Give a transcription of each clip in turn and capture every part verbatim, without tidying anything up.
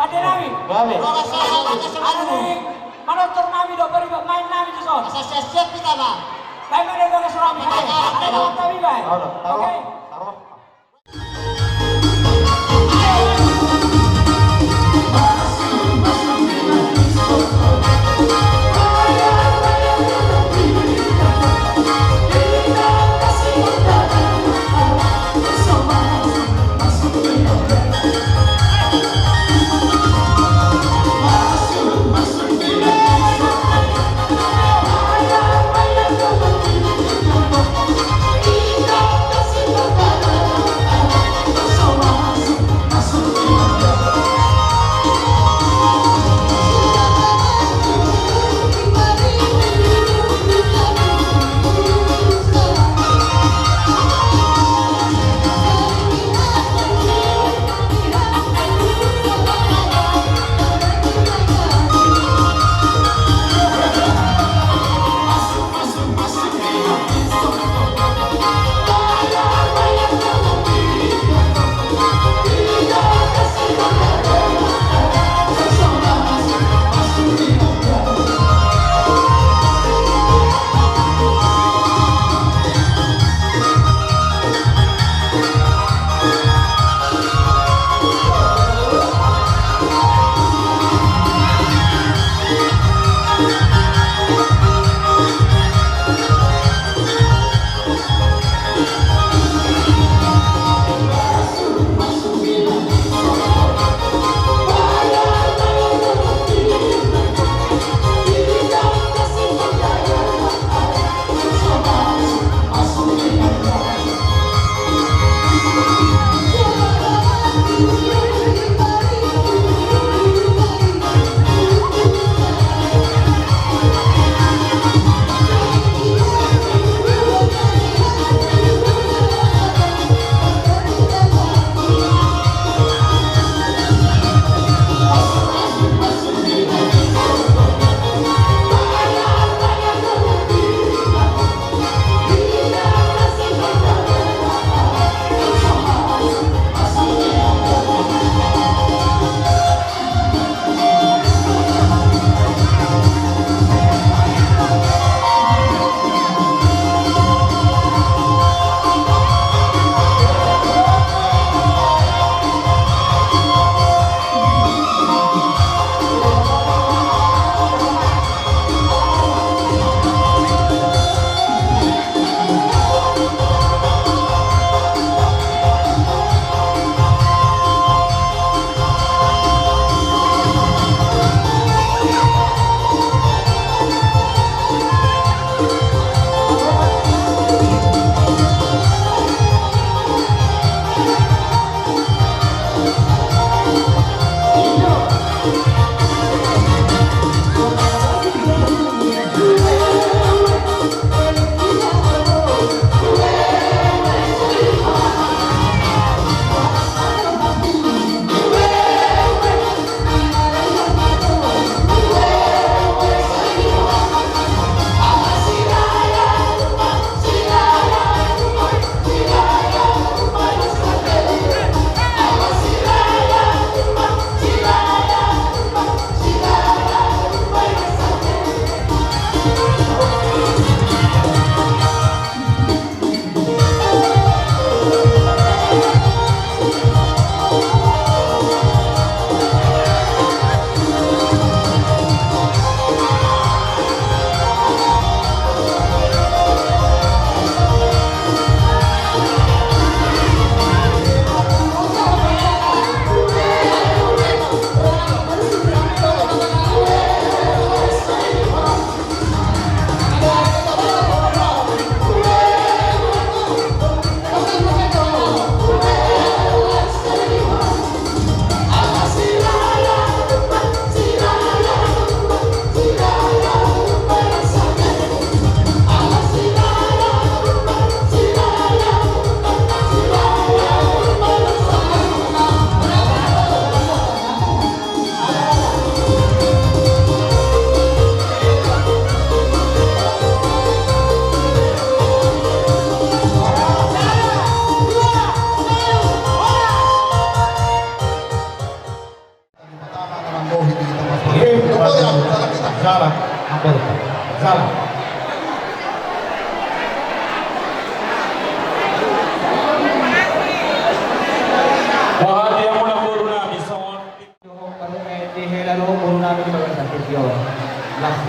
Ate nami. Gabe. Ate nami. Manortor nami do, pariba main nami tu son. Asa siap-siap kita, Bang. Baik, mana yang bagas rami? Ate, ate, ate, ate, ate, ate. Oke.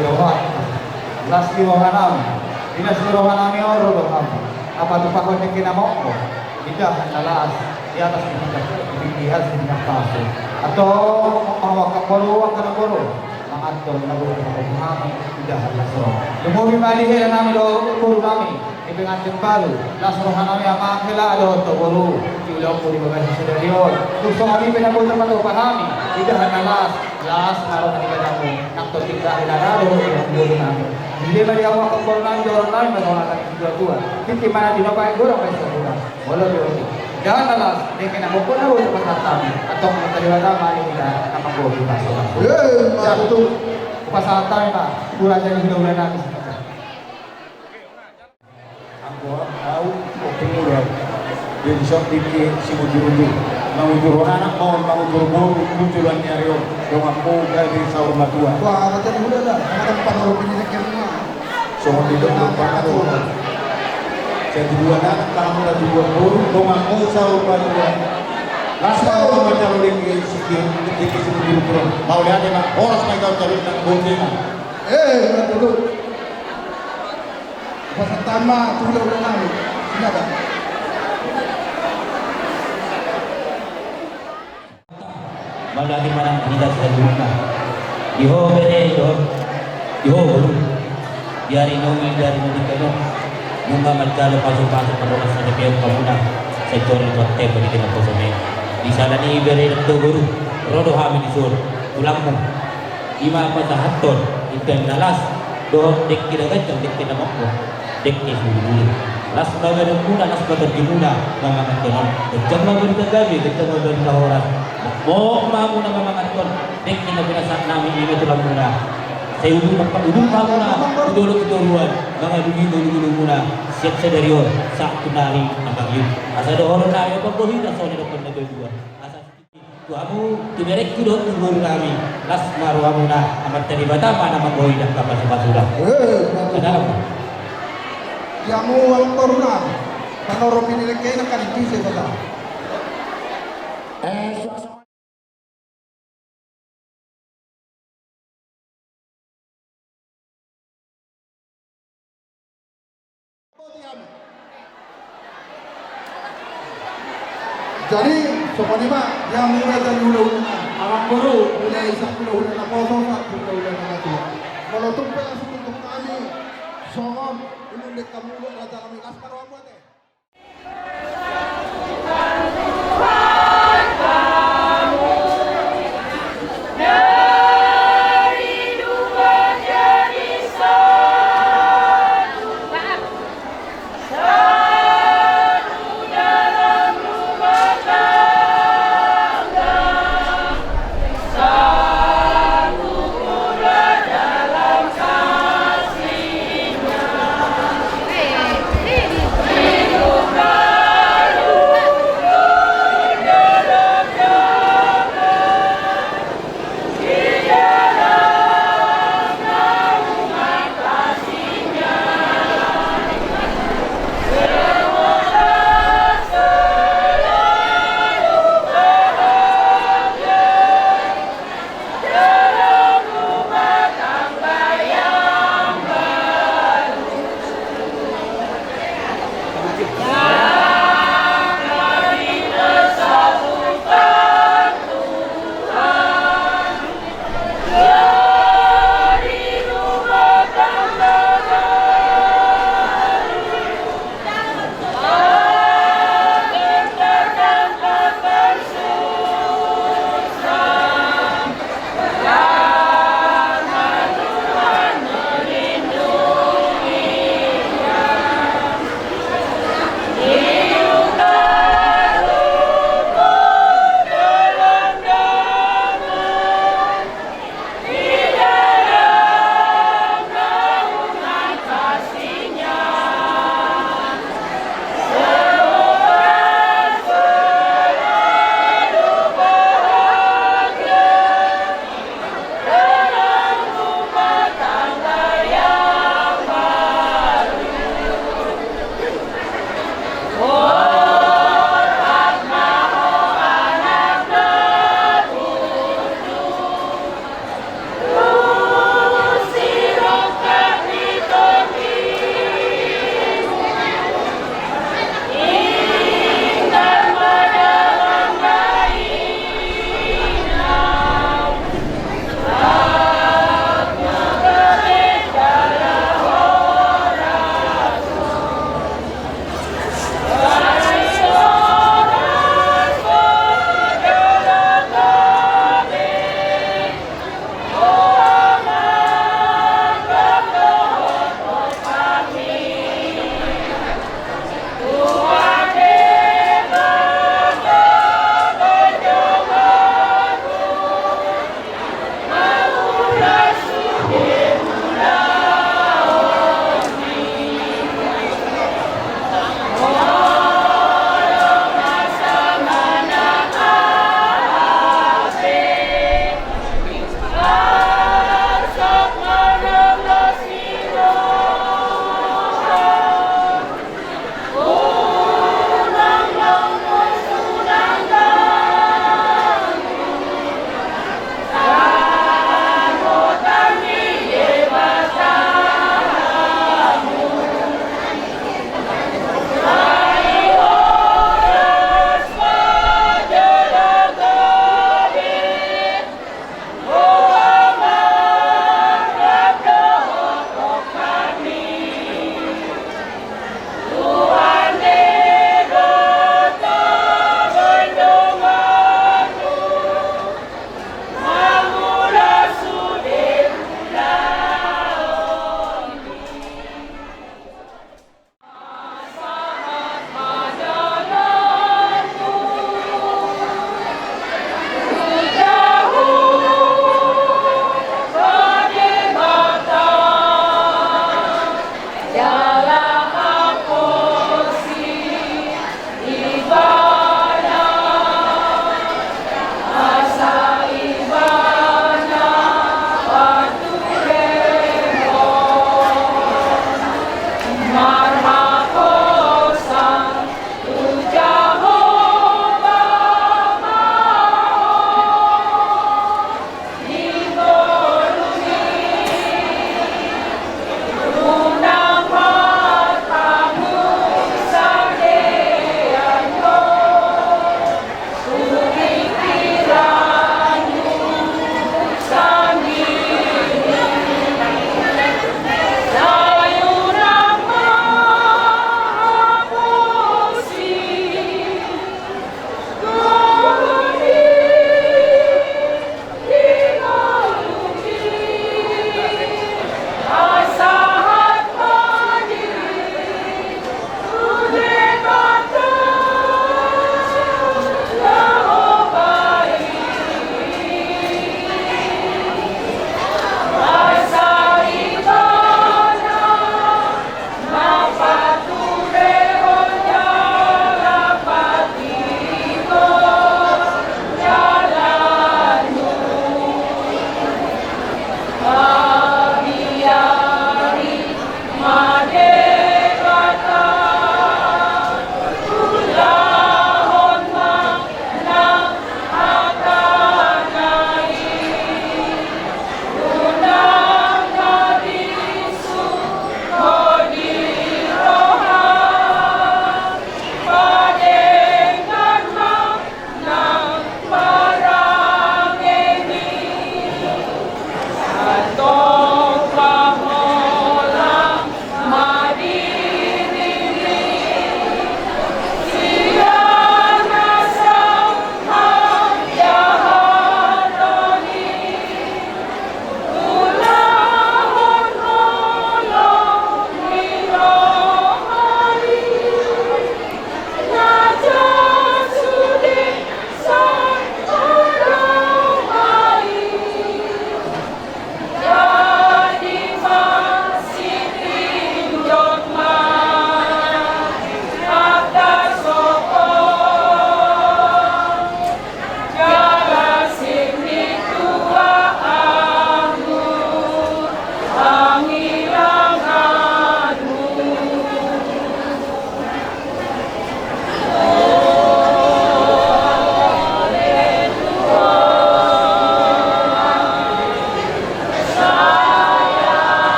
Roha, las ni rohanami, di las ni rohanami on ro do hamu. Apa tu pahon ni kinamoko, indahan na las, di atas di pinggir, di atas di pinggir pasu. Atau, mau angka boru, angka na boru. Manganton na boru, angka boru nami, indahan las ro. Lumobi ma di hela nami do, boru nami. Di pengantin baru, las rohanami amang hela dohot boru, di ulaonmu di bagasan sadari on. Tung songon i pe na boi tarpatupa hami, indahan na las, las ma roha ni badamu, nang tonding dahila dohot di boru nami. Di dia ma di hamu angka boru nami, dohot nami ma songon hata ni situatua. Tintin ma na tinopa, gorang ma i sabulan. Molo di on i. Indahan na las, dengke na bongkok na boi tarpasahat hami. Antong ma tadi bata ma di hita, na manggohi pasu-pasu. Eh, ma tutu. Pasahat hami ma, tu raja ni hulahula nami. Anggo au, ompung mula. Jadi sok dengke simunjur-unjur. Mangujurhon anak ma on, mangujur boru, tu joloan ni ari on. Donganmu gabe saur matua. Wah, raja ni hulahula, anggo panorop ni dengke ma. Songon i do na panorop. Sai tubuan anak, tangan mula tubuan boru, donganmu saur matua. Las ma on manjalo dengke si-, dengke simunjur-unjur on. Mauliate ma, horas ma i, gabe jalo nang botima. Eh, ma tutu. Pasahat ma tu hulahula nami. Silakan. Mauliate ma nang di hita saluhutna. Di ho bere, di ho, di ho boru. Di ari na uli, di ari na tingki on. Nunga manjalo pasu-pasu, mardongan sadepeon hamuna. Sai jolo tu ateku di kena poso me. Di sada ni bere dohot boru. Ro do hami di son. Tulangmu. I ma pasahathon, indahan na las, dohot dengke na ganjang, dengke na mokko, dengke simunjur-unjur. Las ma badanmuna, las ma tondimuna, manganton on. Ganjang ma barita gabe, ganjang ma barita horas. Mokmok ma hamuna manganton, dengke na pinasahat nami i ma tulangmuna. Sai udur ma, udur ma hamuna, tu dolok tu toruan, mangalului ma ulu-ulumuna, sian sadari on, sahat tu ari na mangihut. Asa dohonon nami, panggohi na songon i dohonon na dua-dua. Asa Tu hamu, tu berengku dohot tu boru nami, las ma rohamuna, Amanta Debata ma na manggohi angka pasu-pasuna. Eh, mantap. Di hamu, amang boru nami, panorop ni dengke i nangkin tu Debata. Eh, Jadi, songon i ma, di hamu raja ni hulahula nami. Amang boru. Mulai sahat hulahula naposo, sahat hulahula namatua. Molo tung pe las situtu hami, songon, ulu ni hamuna raja nami, las ma rohamu ate.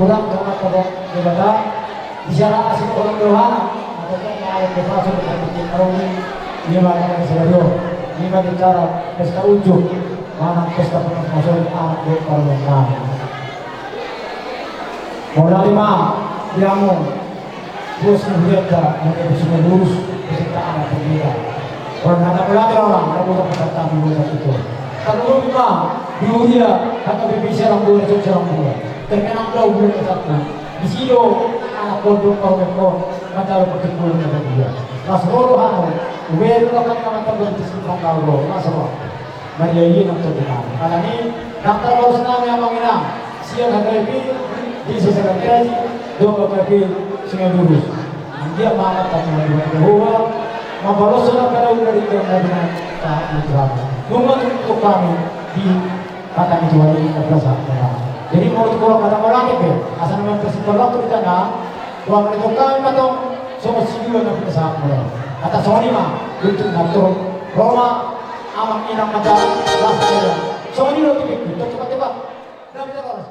Ulang dohot dohot Debata, di siara asi kolom dohana, atau kan ada kepasu dengan bikin arung ini, ini mah kan sadari on, ini mah bicara pesta unjuk, mana pesta pemasori anak buat parlemen. Modal lima, diamu, bos ni hujata, yang bersumber lurus, beserta anak pembina. Orang kata berlatih orang, kamu tak kata kami buat itu. Kalau lima, di Uria, kata B B C orang buat, itu orang buat. Terkenal kau bulan ke satu. Di sido anak pondok kau meko, macam perkumpulan kata dia. Mas Roro Hano, uwe lo kan nama teman di simpang kau lo, Mas Roro. Maria ini nang terkenal. Karena ini, daftar lo senang ya Bang Inang. Siang hari ini, di sesekan kaji, domba kaki, sungai lurus. Dia mana tak mau buat Jehovah, mabalos sudah pada udah di dalam tak mau. Nunggu untuk kami di Kata ni Tuhan i na berasa. Jadi menurut gua kata mau lagi be, asal memang tersimpan waktu di tengah, gua menentukan atau sama si dua na berasa mulai. Kata songon i ma, untuk ngatur Roma, Amang Inang mata, las saya. Songon i lo tipe, cepat-cepat. Udah bisa, Bos.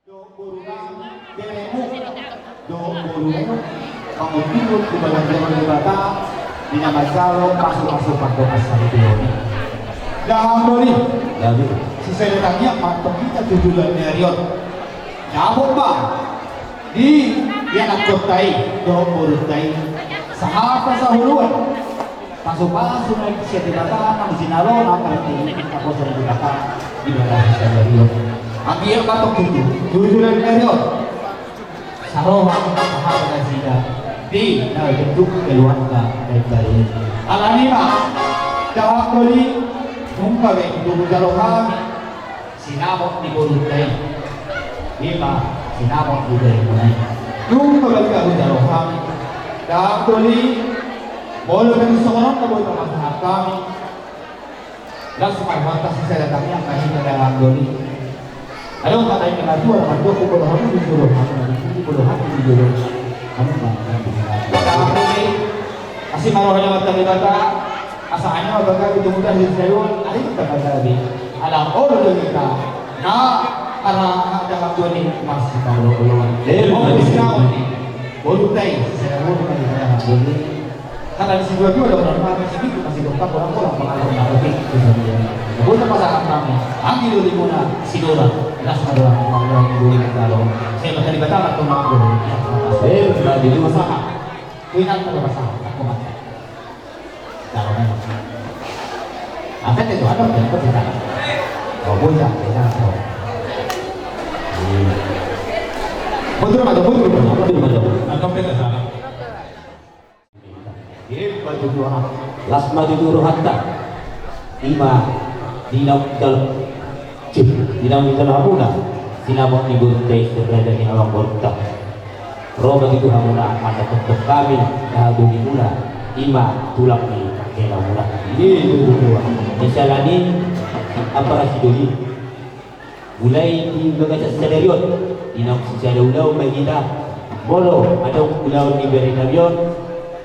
Dohot boruna, beremu, dohot borumu, pangunjunan tu bagasan Debata, di na manjalo pasupasu pandohan saripeon i. Dahahang doli. Jadi, sisada tangiang ma antong hita tu joloan ni ari on. Dapot ma di ianakhonta i dohot borunta i sahat tu sahuluan. Pasupasu na sian Debata, nang jinalo na parti, taposan Debata di bagasan sadari on. Anggiat ma antong tutu tu joloan ni ari on, saroha sahat nasida di na bentuk keluarga na baru i. Alani i ma, dahahang doli, nunga be tutu hujalo hami sinamot ni borunta i. I ma sinamot ni borunta i. Nunga be hujalo hami. Dahahang doli, molo pe songon on na boi pasahat hami, laos ma rohanta sisada tangiang ma hita, dahahang doli. Adong hata ni natuatua, mandok, molo hamu di jolo hami, di jolo hami, di jolo hamu ma. Dahahang doli, asi ma roha ni Amanta Debata, asa hami ma bangga di tonggota di sadari on, ari hita bangga di alam olo do hita. Na ara hata bangga ni masipaolooloan. Eh, masipaolooloan. Borunta i, sisada borunta i, dahahang doli. Hata ni situatua do, orang mati sini, masih dompak orang, orang pengaruh narkotik. Bocah pasangan kami, anggi doli muna, sidora, las madora, orang doli kalo. Saya bakal dibatalkan, orang doli. Eh, nggak di rumah sakit. Kuingat pada masalah, aku mati. Kalau memang. Angkat itu ada, ada kita. Oh, bocah, bocah, oh. Iya. Betul, betul, betul, betul, betul, betul. Angkat kita sana. Las ma tutu rohanta. I ma di naung jalo, di naung jalo hamuna sinamot ni borunta i, sirara ni amangborunta. Ro ma tutu hamuna mandokhon hami di haha bohimuna, i ma tulang ni helamuna. Iya, iya, iya. Di siala ni i, ampara sidoli. Mulai di bagasan sadari on, di naung sisada ulaon ma hita, molo adong ulaon ni bere nami on,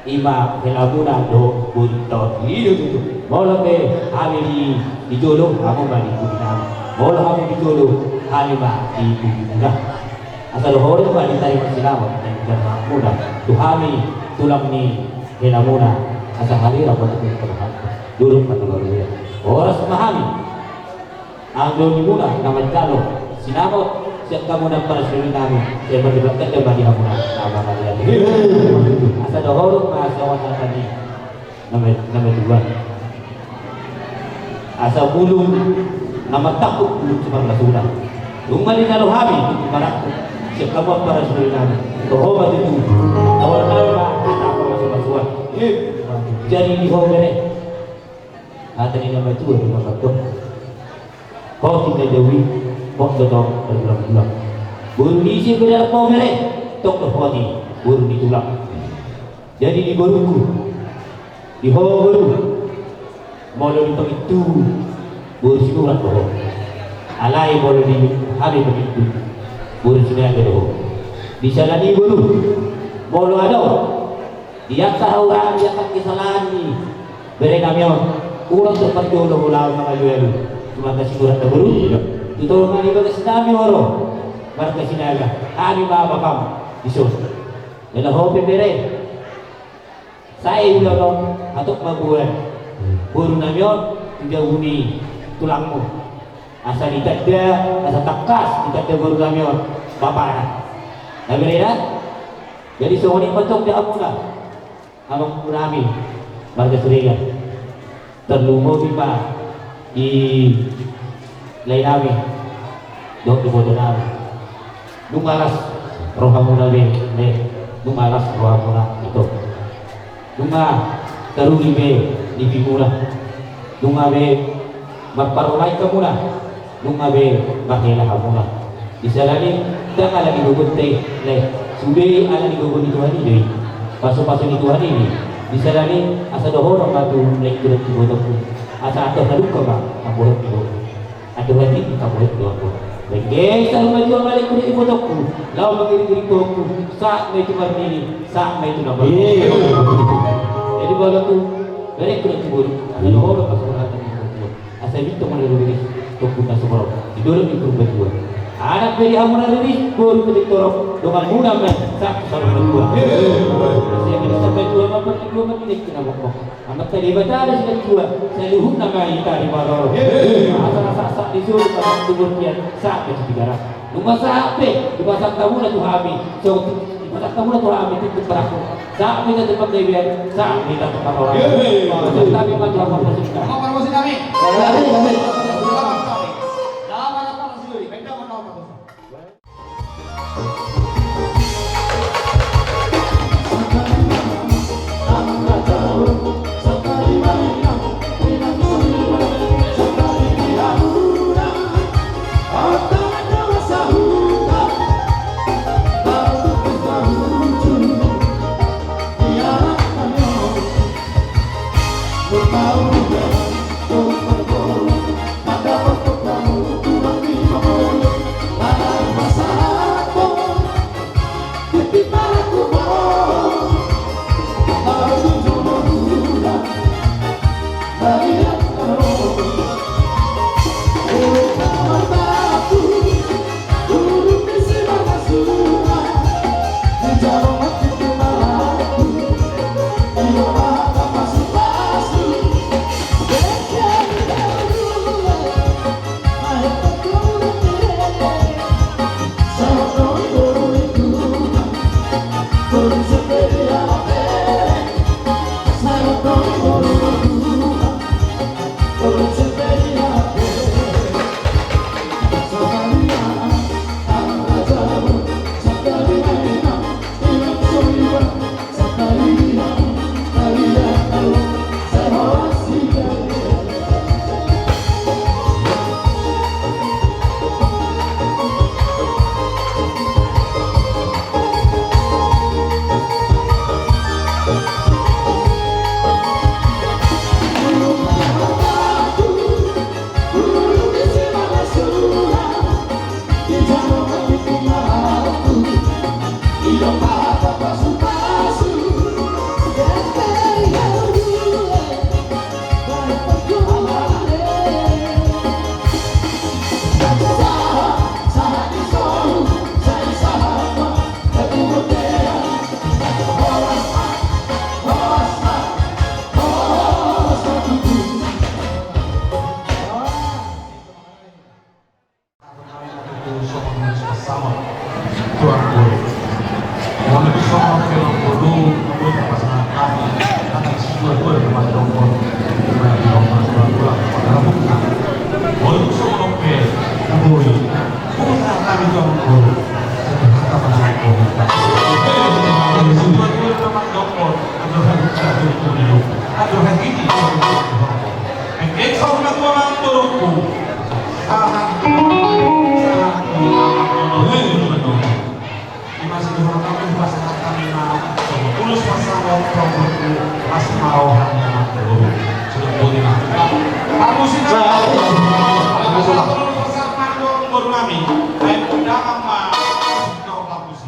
Ima helamuna dohot boru taon i do tutu. Molo pe hami di, di jolo, hamu ma di pudi nami. Molo hamu di jolo, hami ma di pudi muna. Asa dohonon ma di tarima sinamot na di jamaamuna tu hami tulang ni helamuna. Asa halira ma tu pudi muna. Dulu ma tu baru ya. Horas ma hami. Anggo nimuna na manjalo sinamot sian hamu na parasidohot nami, sai marlipat ganda ma di hamuna na mangaliat. Asa dohonon ma songon hata ni na ma-, na matua. Asa bulung na martangkup bulung simarlasuna. Dung ma dijalo hami tu marangkup sian hamu parasidohot nami. Toho ma tutu. Tawar nami ma hata parmasumasua. Jadi di ho bere. Hata ni na matua di mamatua. Hoti na jawi, hot do tong bergulang-gulang. Boru ni ise beda po bere, tong do hoti, boru ni tulang. Jadi di boruku, di ho boru, molo di pangintu, boru Sinurat do ho. Alai molo di hami pangintu, boru Sinaga do ho. Di sala ni boru, molo adong, di angka haurangan, di angka kesalahan ni bere nami on, unang do parjolo molo au mangalualu tu marga Sinurat na boru. Tu tolong nami bagas nami olo marga Sinaga, hami ma bapam dison. Jala ho pe bere, sae ulaon on, hatop ma boan boru nami on tu jabu ni tulangmu. Asa ditanda, asa tangkas ditanda boru nami on bapana. Na bere da? Jadi songon i ma tong di hamuna. Amangboru nami, marga Siregar. Tarlumobi ma di lae nami dohot iboto nami. Nunga las rohamuna be, lae, nunga las rohamuna ito. Nunga taruli be nipimuna. Nunga be marparumaen hamuna. Nunga be marhela hamuna. Di sala ni, ndang ala ni gogonta i, lae, sude ala ni gogo ni Tuhan i do i. Pasupasu ni Tuhan i do i. Di sala ni, asa dohonon ma tu laengku dohot ibotongku. Asa antor na dungka ma hamu dohot ibotongku. Antor hatimu hamu dohot ibotongku. Laengge, sahat ma tu laengku dohot ibotongku. Laho mangiring-iring dohotku. Sahat ma i tu marnini, sahat ma i tu na marnono. Jadi molo tu berengku dohot ibotongku. Asa dohonon ma songon hata ni na matua. Asa bintang ma na riris, tompuna sumorop di dolok ni Purbatua. Anak pe di hamu na riris, boru pe di torop, donganmuna ma sahat tu saur matua. Asa ia ma di saur matua ma partingkian ma di na mokmok. Amanta Debata do sian tua, saluhutna ma hita di maroro. Asa sahat-sahat di solu ma tu bortian, sahat ma di Tigaras. Nunga sahat pe dipasahat hamuna tu hami, so, dipasahat hamuna tu hami tintin parangku. Sahat ma hita tu panggabean, sahat ma hita tu parhorasan. Sahat ma hita tu parhorasan. Selamat, selamat. Selamat, selamat. Salam. Tuan Guru. Mohon lebih sama ke Guru, Guru tak pasang hati. Hati si Tuan Guru, Tuan Guru. Tuan Guru, Tuan Guru. Mohon lebih sama ke Guru. Bukan kami Tuan Guru. Tuan Guru, Tuan Guru. Aduh, hati, hati, hati, hati. Aduh, hati, hati, hati. Engke saur matua ma amang boruku. Sahat, sahat, hei, ima sude hami pasahat hami ma. Tulus pasahat, boruku, las ma roha ni amang boru. Sudah boti ma. Pakusi na. Sahat. Tulus pasahat ma amang boru nami. Baen undangan ma. Pakusi.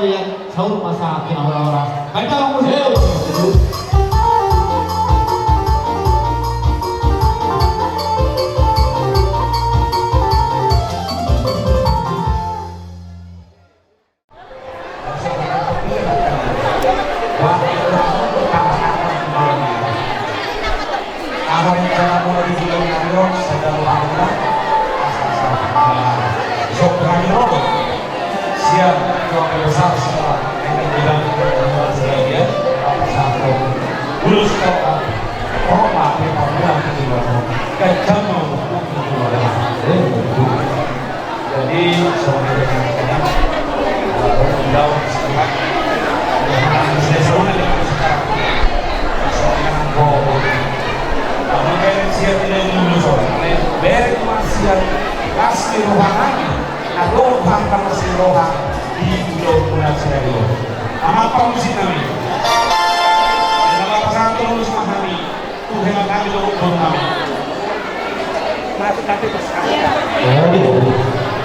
mauliate, saur masahat tu na horas. Baik, Bang Musi. Siap, keluarga besar semua. Ini bilang, keluarga besar ya. Satu. Bulus kau, oh, maaf, ya, Pak, bilang gitu, Pak. Kencang mau, gitu, Pak. Eh, gitu. Jadi, saudara-saudara, kalau undang sekarang, ya, saya seru aja sekarang. Soalnya kan, oh, kamu kan siap tidak dulu, soalnya. Bereng masih las ni roha nami, na ro paham si roha di ulaon muna sehari. Amang pamusi nami. Dalam pasangan terus mahami, Tuhan nami lo boru nami. Masuk tapi pas.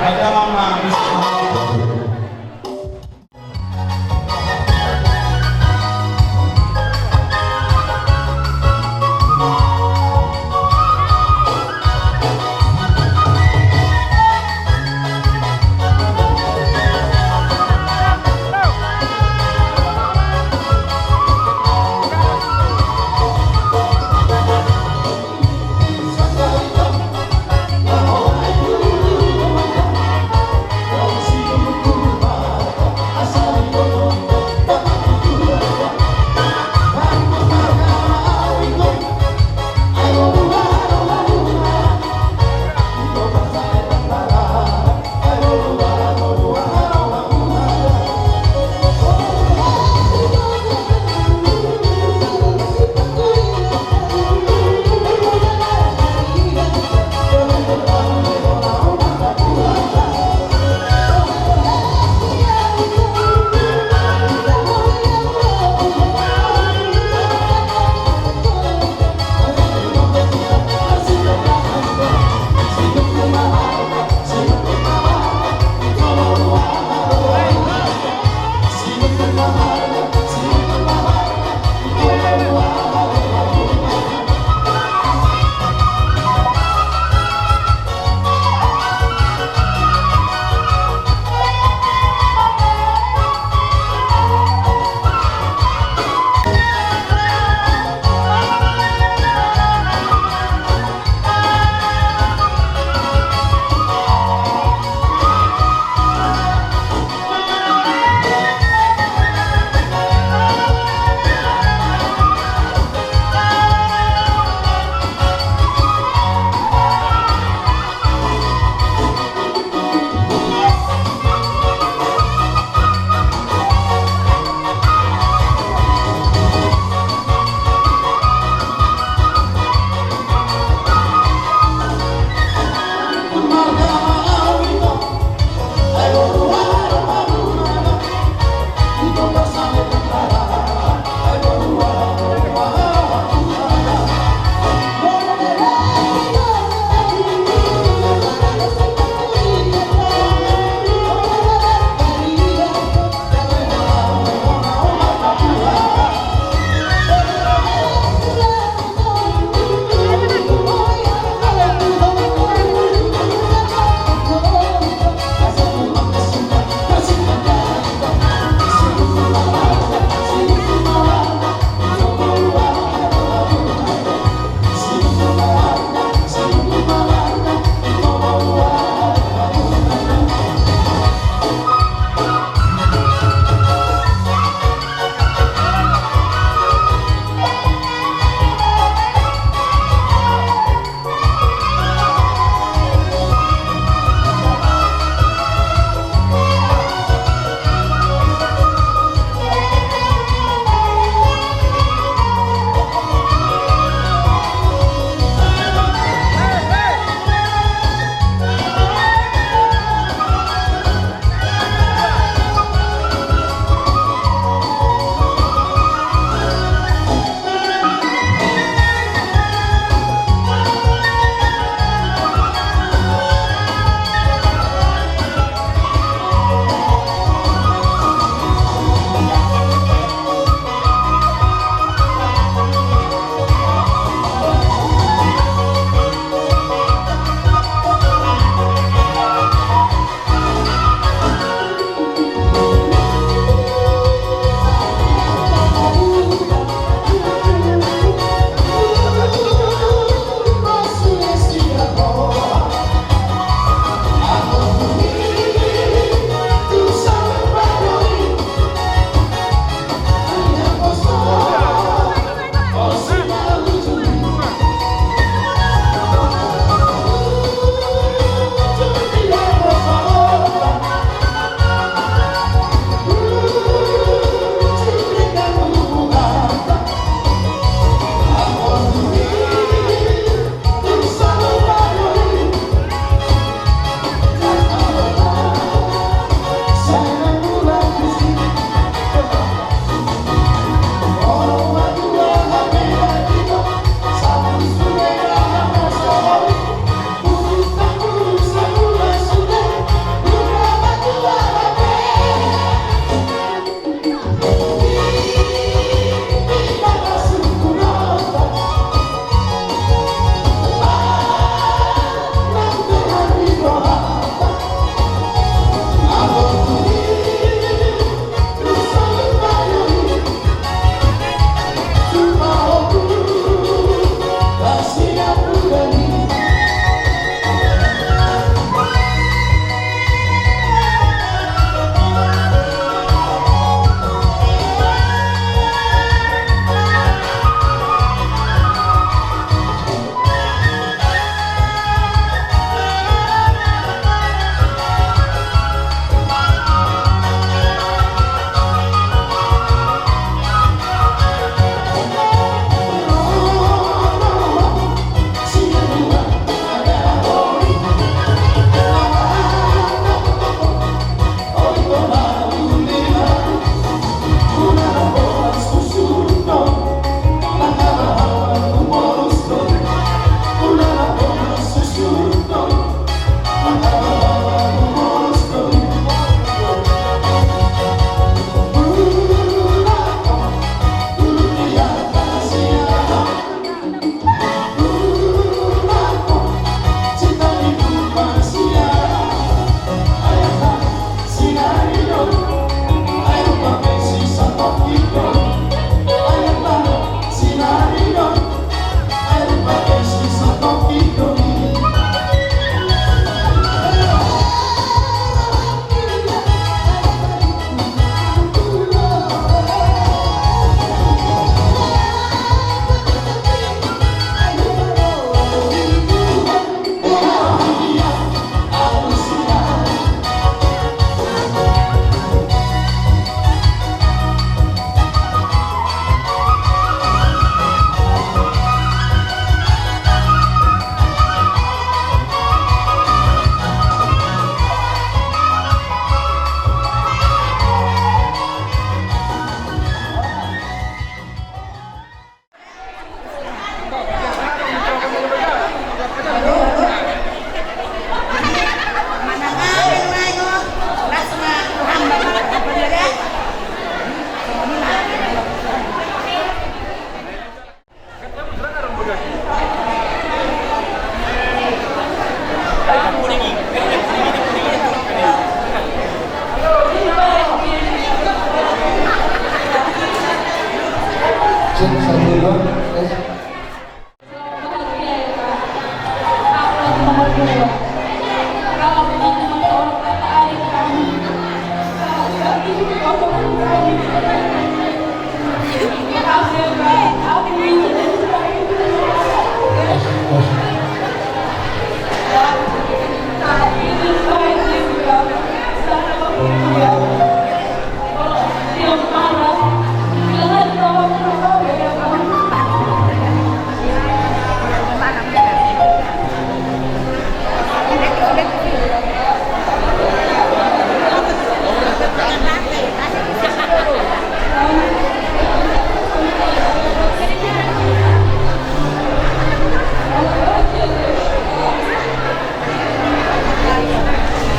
Ada mama.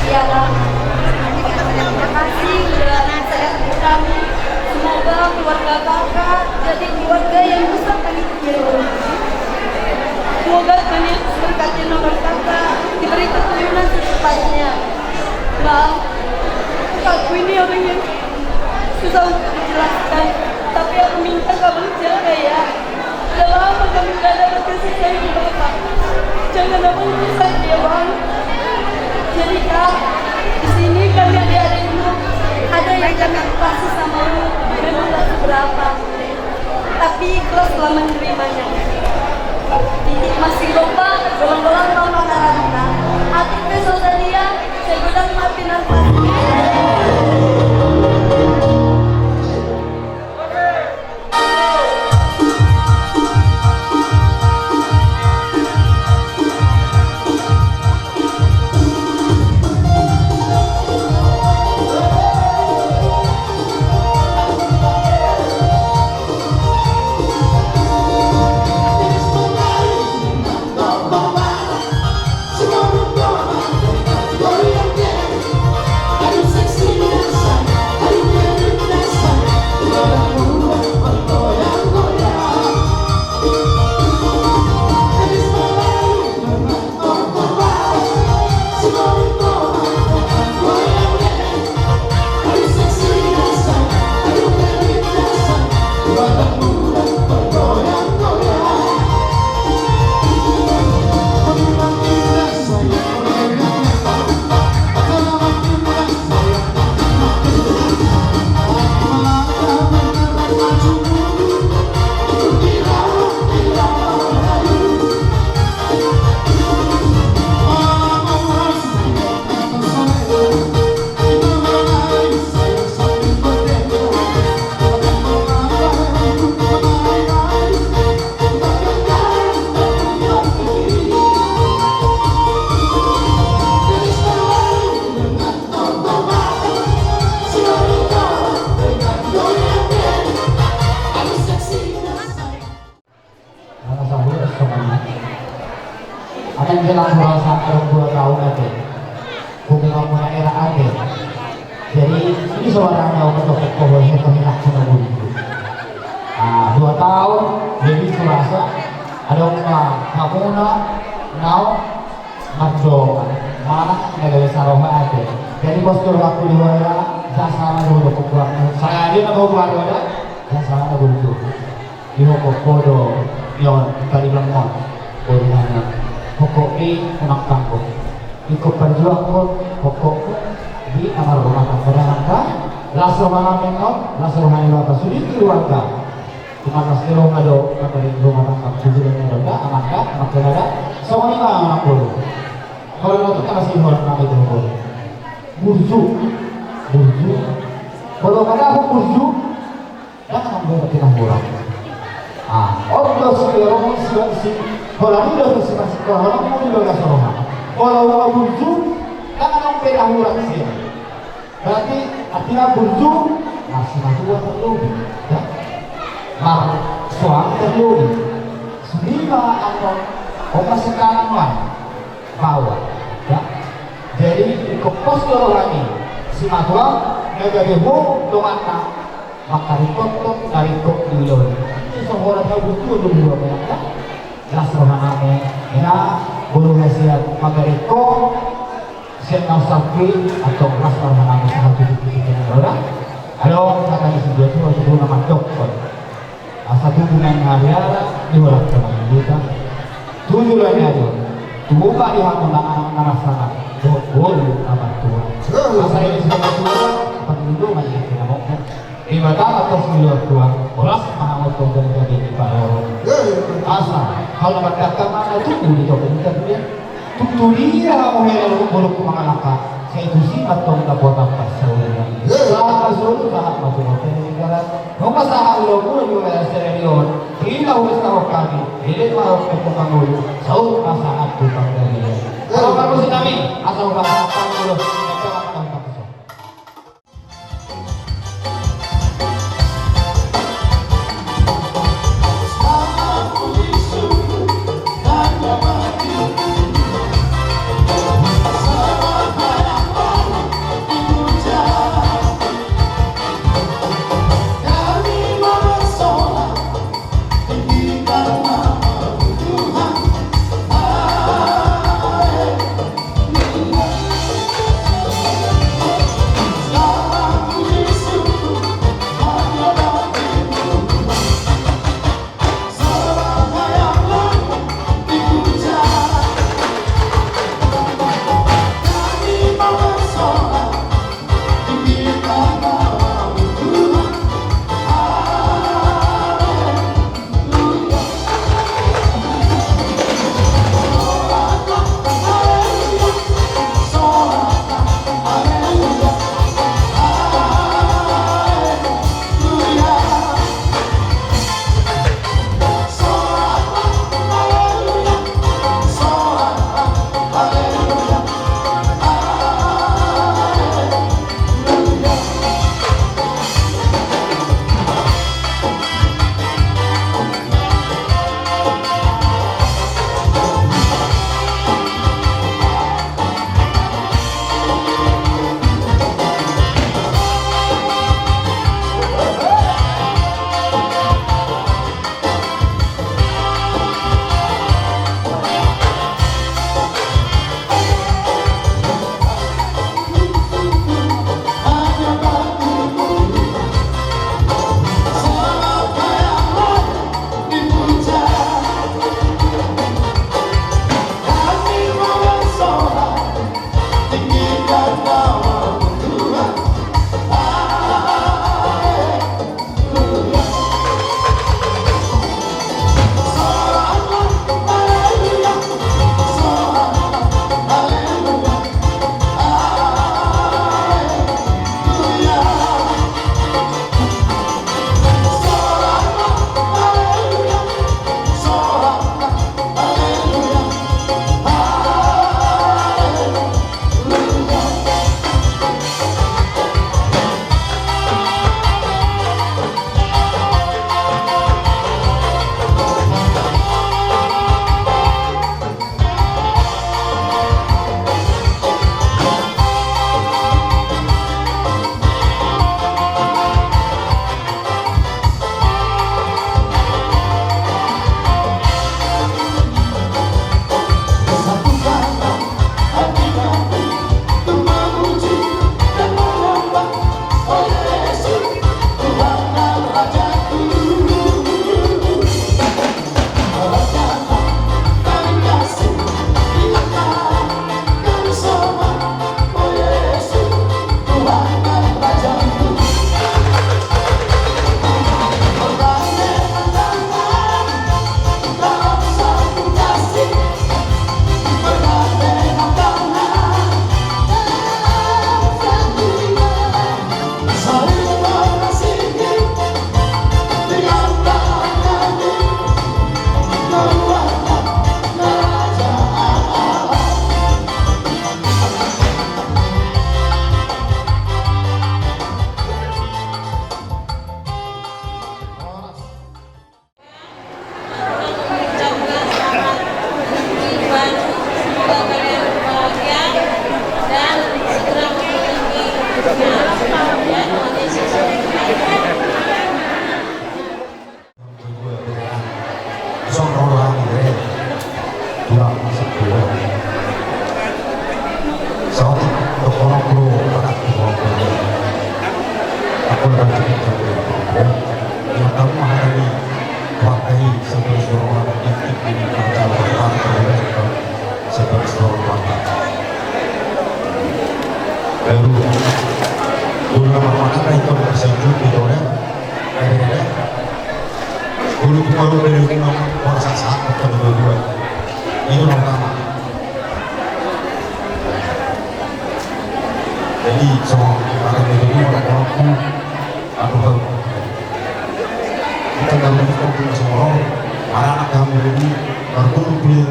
Iya, Bang. Terima kasih udah nasihatin kami. Semoga keluarga Kakak jadi keluarga yang bisa kami tiru. Semoga Tuhan Yesus berkati nomor Kakak, diberi keturunan secepatnya. Bang, aku ini orang yang susah untuk dijelaskan, tapi aku minta kamu jaga ya. Udah lama kami gak ada kasih sayang Bapak. Jangan Abang rusak ya, Bang. Jadi, Kak, di sini kami adik-adikmu ada yang kami kasih sama lu, memang gak seberapa. Tapi ikhlas telah menerimanya. Titik masih lupa, golang-golang mau makan. Atik pe so sadia, sai godang ma pinarpasa. Ala sahuran songon i. Akan jelas merasa ada dua tahun ate. Hubungan muna era ate. Jadi, ini saudara tahu betul kok bahwa itu enak kena bunyi. Ah, dua tahun, jadi merasa ada rumah hamuna, nau, mardoa. Mana, na gabe saroha ate. Jadi, bos, kalau aku di Huaira, jasa mana dulu, kok buat saya dia na bawa buat ada, jasa mana dulu. Di hokok podo, yon, tadi lemon, boru nanya. Hokok i, unang tanggung. Iko perjuang ko, hokok ko, di amar rumah tangga dengan ka, las roha nami non, las roha ni bapa sudah keluarga. Cuma las roha do, kata di rumah tangga, sudah ni roda, anak ka, anak ka ada, sama ni mah anak boru. Kalau nanti kan masih orang nami itu boru. Burju, burju. Kalau kada aku burju, Ndang adong be pinahuran. Ah, on do si Romo si, si, holan i do si, si, holan i do las roha. Holan i do burju, ndang adong be pinahuran si. Berarti artina burju, na simatua tarlobi, ya. Marsuang tarlobi. Songon i ma anggo, on ma sekarang ma. Bawa, ya. Jadi, ingkon pos do roha ni simatua, na gabe ho donganna, mangkaringkothon na ringkot di ulaon. Jadi, so holan na burju do dua, ya. Las roha nami, ya, boru hasian, mangkaringkot, sian na sapi, atau las roha nami, sahat tu tu tu tu tu tu. Adong hata ni si Joshua, tu tu nama dokter. Asa tubu ma i hariara, dihoras ma i huta. Tubu do i, tubu ma i hamu na anak na marsangat, dohot boru na martua. Asa i sian na tua, pangido ma i sian na hongkon. Debata ma tos ni luat tua, horas ma hamu tong gabe-gabe ni paroro. Asa, hau na mardangka ma na tubu di topi ni tapian. Tung tudia hamu hela dohot bolongku mangalangka, sai tusi ma tong dapotan parsaulian. Sahat ma solu, sahat ma tu bontean ni Negara. Nunga sahat ulaonmuna di bagasan sadari on, ina hupestahon hami, ede ma hupestahon hami, saut ma sahat tu panggabean. Asa parmusik nami, asa hupestahon hami, asa hupestahon hami. Sebagai seorang orang yang ingin mencapai sesuatu, sebagai seorang orang. Baru, guru nama mana itu tersenyum di orang. Guru baru dari rumah orang sasak, bukan dua-dua. Itu pertama. Jadi, so, ada itu orang-orang. Aduh, hau. Kita baru itu pun semua, anak-anak kami ini, baru pun punya.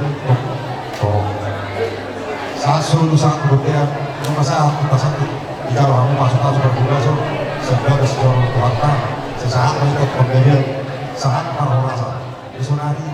Oh. Sasu lu sangat kemudian, lu masa aku pasang di kalau kamu masuk, masuk berguna, so, sebagai seorang keluarga, sesaat mau ikut pemberian, sangat parah rasa. Di sonari,